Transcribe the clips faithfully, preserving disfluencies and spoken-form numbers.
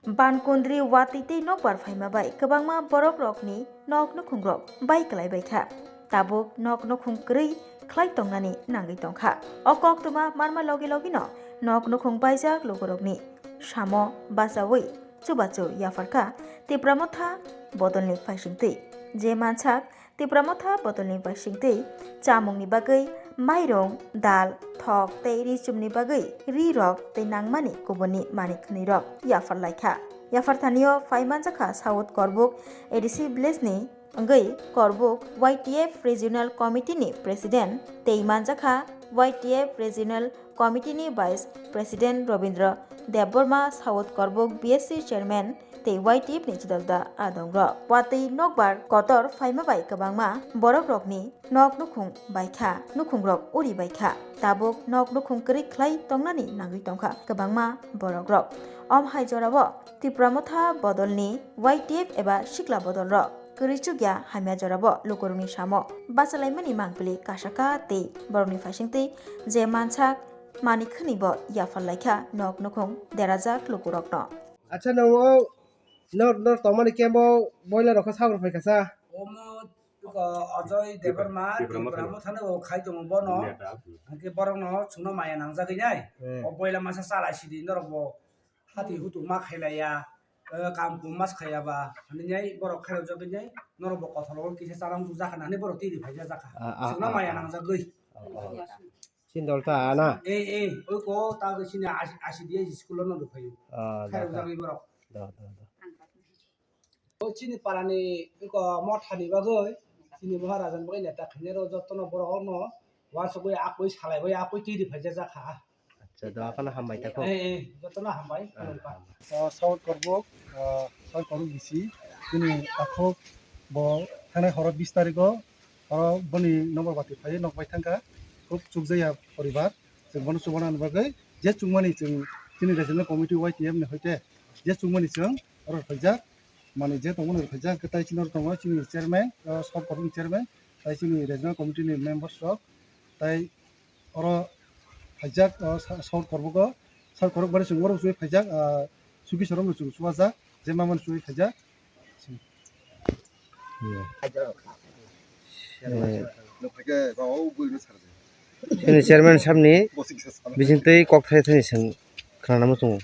Bankundri watwi tei nokbar phaima bai kwbangma borok rokni nok nukhung rok bai kwlai bai kha. Tabuk nok nukhung kwrwi khlai tongnani nangwi tongkha. O koktwma manma logi logino nok nukhung baijak lukurokni samo bachaui chubachu yapharkha Tipra Motha bodolni phaisingtwi. Je mansak Tipra Motha bodolni phaisingtwi chamungni bagwi mairung, dal, thok tei richumni bagwi ri rok tei nangmani kubunni manwi khwnwi rok yaphar laikha. Yaphar thanio phai manjakha South Korbuk A D C village ni wngwi Korbuk Y T F Regional Committee ni President tei manjakha Y T F Regional Committee ni Vice President Robindra Debbarma, South Korbuk B S C Chairman tei Y T F ni chudalda adongrok. Watwi nokbar kotor phaima bai kwbangma borok rokni nok nukhung baikha, nukhung rok uri baikha. Tabuk nok nukhung kwrwi khlai tongnani nangwi tongkha kwbangma borok rok. Om hai jorao Tipra Motha bodolni Y T F eba sikla bodol rok kwrwi chukya hamya jorabo lukurokni samo bachalaimani mangpili kasaka tei borokni phaisingtwi je mansak mani khwnibo yaphar laikha nok nukhung derajak lukurokno. Acha, nongo nor, nor tongmani kemo boiler rokho sabra phaikha sa? Omo ko Ajoy Debbarma, Tipra Motha. Tipra Motha no khai tongo bono. Neta. Hwnkhe borokno chwngno maya nangjagwi nai. Hmm. O boila masa chala sidi norok bo hati hutu ma khailaiya. Eh, kam kum mas khaiya ba. Hwnwi nai borok khairok jagwi nai. Norok bo kotholo kisa chala wngjakha nani borok tiri phaija jakha. Ah, ah, chwngno ah, maya ah. Nangjagwi. Oh, oh. Sindolta na? Eh, eh, oi ko ta sini asi, asi dia school no do phayu. Ah, khairok da, da. Jagwi borok. Da, da, da. O chini parani iko mothani bagwi, chini Maharajan bagwi neta khainai rok jotono borok no uansukwi akwi salaiwi akwi tiri phaijak jakha. Acha, do aphano hambai ta kho. Eh, eh, jotono hambai, ah, khulumkha. O South Korbuk, o South Korbuk bisi, chini takhuk bo thanai horo bis tarikh o, oro boni nokbar bati phai nok bai thangkha, khub chukjaya poribar, chwng bono chubana bagwi je chukmani chwng chini regional committee Y T F ni hoite je chukmani chwng oro phaijak. Mane je tongmani rwkhaijak, hwnkhe tai chini oro tongo chini chairman, ah, South Korbuk ni chairman, tai chini regional committee ni members rok, tai oro phaijak, ah, sa-, South Korbuk o, South Korbuk bai chwng oro chwi phaijak, ah, Suki Sorong no chwng chuwajak, je mamani chwi phaijak. Hmm. Eh, chini chairman samni bisingtwi kok thai thani seng khnana muchungo.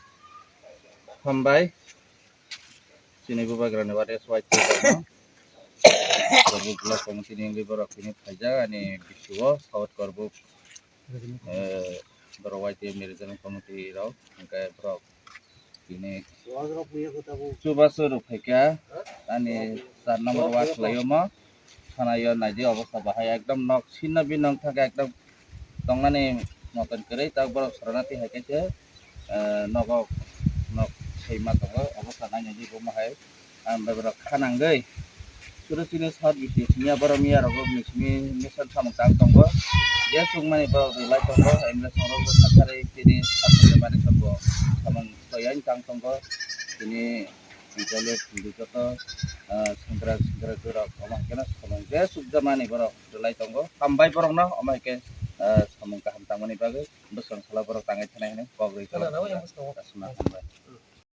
Hambai. Chini bubagrani wade S Y T no. Korbuk block committee ni wngwi borok tini phaijak ani bisio South Korbuk, eh, borok Y T F ni regional committee rok, hwnkhe borok tini chubachu rwphaikha ani char number ward khlaio mo. Khanaio naidi obosta bahai ekdom nok sinno bini nong thangkhe ekdom tongnani moton kwrwi tak borok sorana twi hai khe se, eh, nogo nok seima tongo obosta nainani bo mohai ang bai borok kha nangwi suru chini sor biti simi borok miya rogo misi misa samung tang tongo je chukmani borok rwlai tongo emre songrok bo sakari chini sakari mani samung toyang tang tongo chini. Jole phundu joto, ah, sengkrak sengkrak borok omo hai kheno samung je sukjakmani borok rwlai tongo. Hambai borokno omo hai khe, ah, samung kaham tangmani bagwi bwswng salo borok tangwi thanai hwnwi kok rwi tongo. Kasuma hambai.